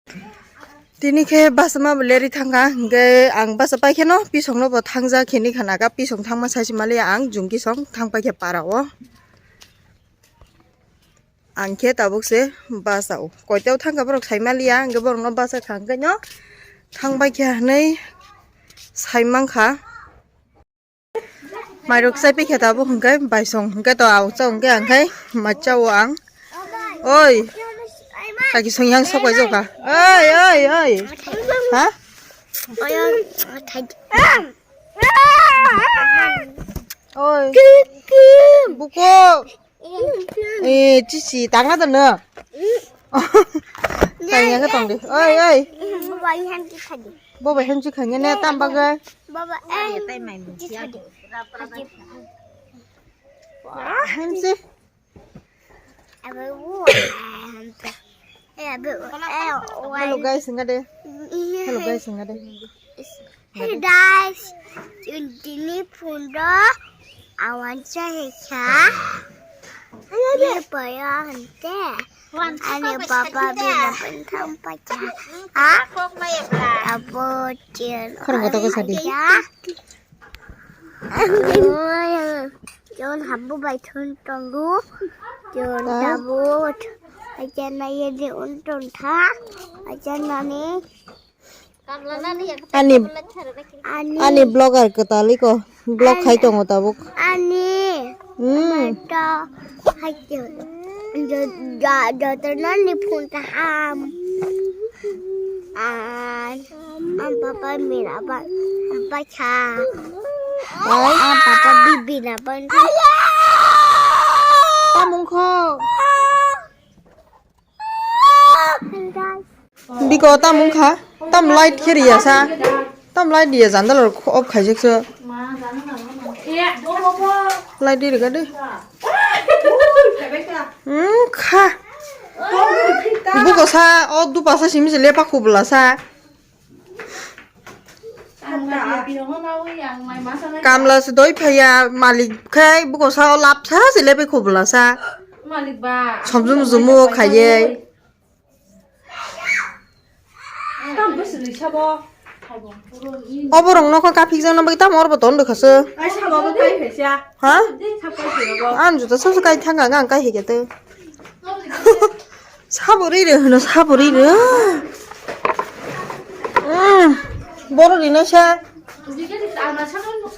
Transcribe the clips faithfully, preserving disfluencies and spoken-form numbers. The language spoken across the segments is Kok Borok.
Tini khe basa ma bo lerwi thangkha, hwnkhe ang basa pai kheno pisongno bo thangjak khini khana kha, pisong thangma sai se maliya ang jungkisong thang pai khe para o. Ang khe tabuk se basa o. Koitao thangkha borok sai maliya, hwnkhe borokno basa kha hwnkhe no thang pai khe hwnwi sai mankha. Mairok chai pikhe tabuk hwnkhe baisong hwnkhe to ang chao hwnkhe ang khai ma chao ang. Oi. Kaki song yang sok bai joka. Oi, oi, oi. Ha? Oi. Buko. Eh, chichi, tangna dono. Tangya ka tong de. Oi, oi. Bo bai hem chi khani ne tam bagwi. Baba, eh, chi khani. Hem chi. Hello guys, nga de. Hello guys, nga de. Hello guys, tini phone do awan chai kha. Ni paya ante. Ani baba bina pun thang pacha. Ah? Abo chen. Khorang kotor ko sadi. Jon habu bai thun tongo. Jon tabut. Acha na ye de un ton tha. Acha na ni. Ani, ani, ani vlogger kwtal iko. Vlog khai tongo tabuk. Ani. Hmm. To hai to. Jo, jo, joto nani phone ta ham. An, am papa mira ba, am pa cha. Ai. Am papa bibi na ban. Tamung kho. Biko tam wngkha, tam light khe riya sa, tam light riya jandal rok off khaijak se. Light ri rega de. Wngkha. Buko sa, o dupa sa simi se lepa khubla sa. Kamla se doi phaiya, malik khai buko sa o lap sa se lepe khubla sa. Somjum jumu khaiye. Oborok nokho kaphikjakna bagwi tamo oro bo ton rwkha se. Ha? Ang juta sasu kai thangkha, ang kai hwnkhe tei. Sabo ri rw hwno, sabo ri rw. Umm, boro rino sa.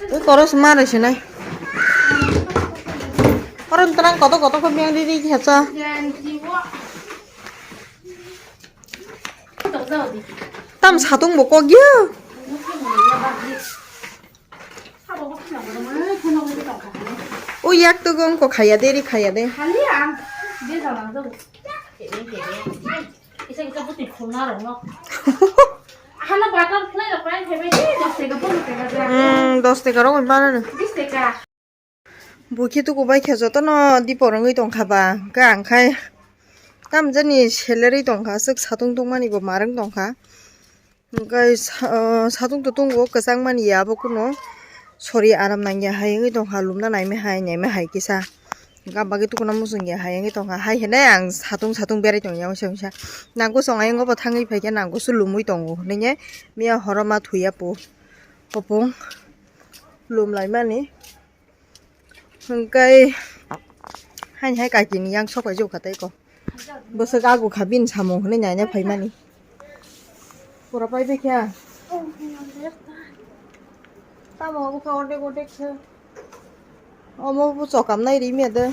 Tei koro se ma rw sinai. Oro twlang kotor kotor khe beng ri ri khe cha. Tam satung bo kok ya. O yak to gong ko khaya de, ri khaya de. Hali ang je jana do. Isa isa buti khulna rok no. Hana butterfly rok pai phebe de, dos taka, pondro taka ja. Hmm, dos taka rok bai mano. Bis taka. Bo khe tuku bai khe jotono dipor wngwi tongkha ba, hwnkhe ang khai tamjani selerwi tongkha, aswk satung tungmani bo marwng tongkha. Hwnkhe sa-, ah, satung tutung bo kwchangmani ya, abo kuno sori aram nangya hai wngwi tongkha, lumna naimai hai, naimai hai kisa. Hwnkhe ang bagwi tukuna muchungya hai wngwi tongkha, hai hinwi ang satung satung berai tongya uaisa uaisa. Nangkukchwng ayung bo thangwi phaikhe nangkukso lumwi tongo hinwi miya horo ma thuya po, popong lumlaimani. Hwnkhe haini hai kakini yang sok pai jokha tei ko. Bwswk agu kha bini samung hwnwi naina phaimani. Pura pai bekha. Tamo obo khe ordek ordek khe. Omo bo chokam nai ri mia de.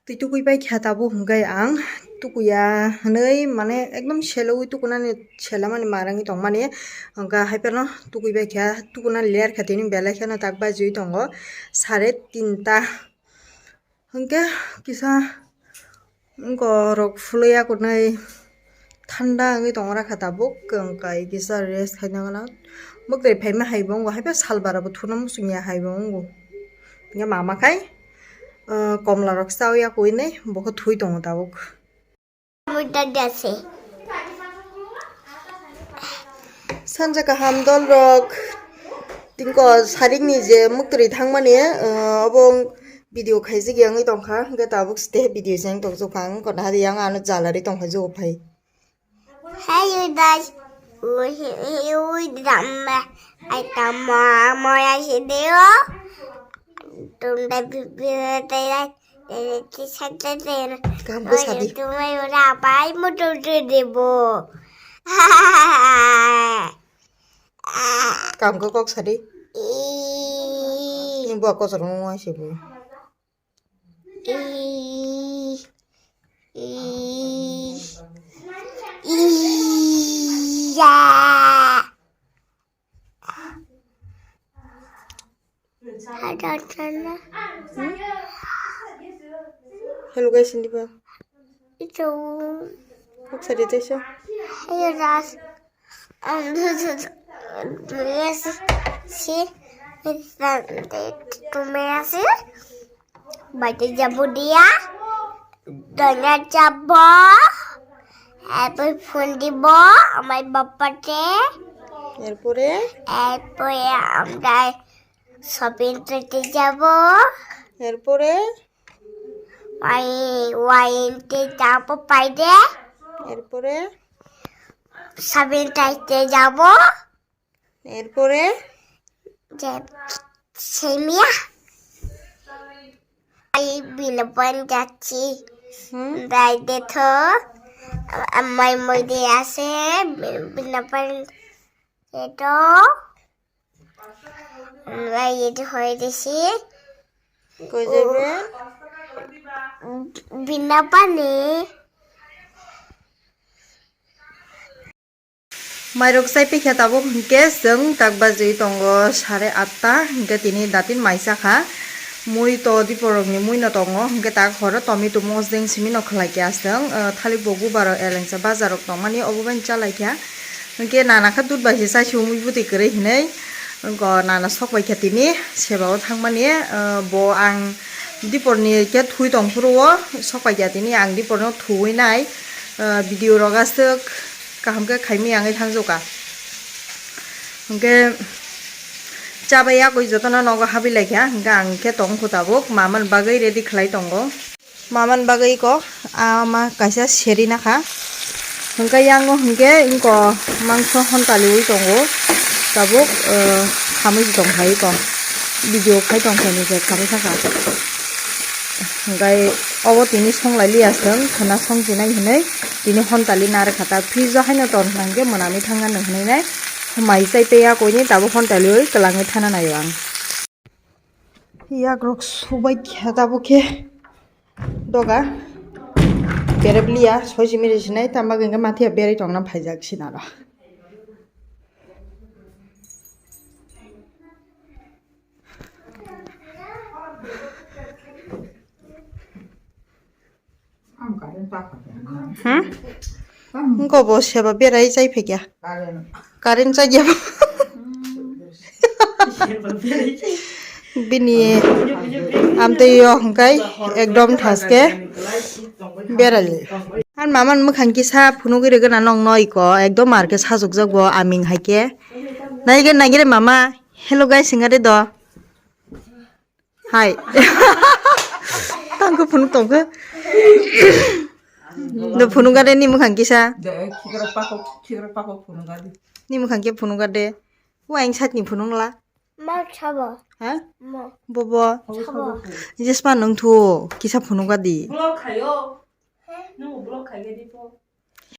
Twi tukui bai kha tabuk hwnkhe ang tukuya hwnwi mane ekdom seloui tukunani selamani marangwi tongmani hwnkha haiphano tukui bai kha tukunani ler kha tini belai kheno tak bajiui tongo sare tinta hwnkhe kisa wngkorok phulwi akunwi. Thanda wngwi tongora kha tabuk, wngkai kisa rest khaina gana. Mwktai phaima hai bo wngo, haiphai salbara bo thuna muchungya hai bo wngo. Hwnkhe mama khai, ah, komla rok chawi akwinai, bo khe thwi tongo tabuk. Sanja kaham dol rok, tingko sarikni je mwktwi thangmani, ah, obo Video khaijak yangwi tongkha, hwnkhe tabuk site video se wng tongjakha, ang kono hari yang ano jalari tongkha jogo phai. Hey, you guys. Ui, ui, ui, dama. Ai, tama, moya si deo. Tum da bi, bi, te, te, te, te, te, te. Kam ko sadi. Oi, tum ai ura pai, mo tum tu debo. Kam ko kok sadi. Ih. Ni bo ko sarung mo si bo. Ih. Ih. Iya. Ada sana. Hmm? Hello guys, hindi ba? Ito. Kok sadi tayo siya. Hello guys. Yes, si, si, tumesi, baite jabo dia, dona jabo, apple phone dibo, amai bapate. এরপরে? এরপরে আমরা shopping করতে যাব। এরপরে? Wai, wai, তে যাবো বাইরে। এরপরে? Shopping করতে যাব। এরপরে? যে সেমিয়া। এই বিনোদন যাচ্ছি। হুম। বাইরে তো আমার মধ্যে আছে বি-, বিনোদন যেটা আমরা এটা হয়ে গেছি। কই যাবে? বিনা পানি। Mairok chai pikha tabuk hinkhe chwng tak bajwi tongo sare atta, hinkhe tini datin mai chakha. Mui to diporokni mui no tongo, hinkhe tak horo tomato mosdeng simi no khlai kha chwng, ah, thalik bo bubar rok elengsa bazar rok tongmani obo bai chalaikha. Hinkhe nana khe dud bai se chai sumui bwtwi kwrwi hinwi. Wngkha nana sok bai kha tini seba o thangmani, ah, bo ang diporni khe thui tong phuru o sok bai kha tini ang diporno thuwi nai, ah, video rok aswk kaham khe khaimwi yangwi thangjakha. Hinkhe chabai yakwi jotono nogo habwi laikha, hinkhe ang khe tong kho tabuk mamani bagwi ready khlai tongo. Mamani bagwi iko ama kaisa seri nakha. Hinkhe yango hinkhe inko mangso hontaliwi tongo. Tabuk, eh, khamwi tongkha iko. Video khai tongkha ni je khamwi thangkha. Hinkhe obo tini songlai liya chwng khwna songchinai hinwi tini hontali narwkha ta fridge o haino ton hwnkhe mwnamwi thangna nw hinwi nai. Mai chai tei yakoini tabuk hontaliwi kwlangwi thana naio ang. Yakrok subai khe tabuk khe doga berep liya soi simi risinai tamo hwnkhe mathiya berai tongna phaijak sinaro. Hmm? Wngkha bo seba berai chai phaikya. Current chai ya bo. Bini amtwi o hwnkhe ekdom thaske berai. Ar maman mwkhang kisa phunugwi rwgwna nong noi ko ekdom ar khe sajokjak bo aming hai khe. Naigre naigre mama. Hello guys, singare do. Hai. Tangkhe phunuk tongkhe. No phunuk gade ni mwkhang kisa. De, khikra pakok, khikra pakok phunuk gade. Ni mwkhang khe phunuk gade. Wa ing sat ni phunuk la. Ma sabo. Ha? Ma. Bobo. Sabo. Jesma nung thu kisa phunuk gadi. Vlog khayo. He? Nung vlog khayo di po.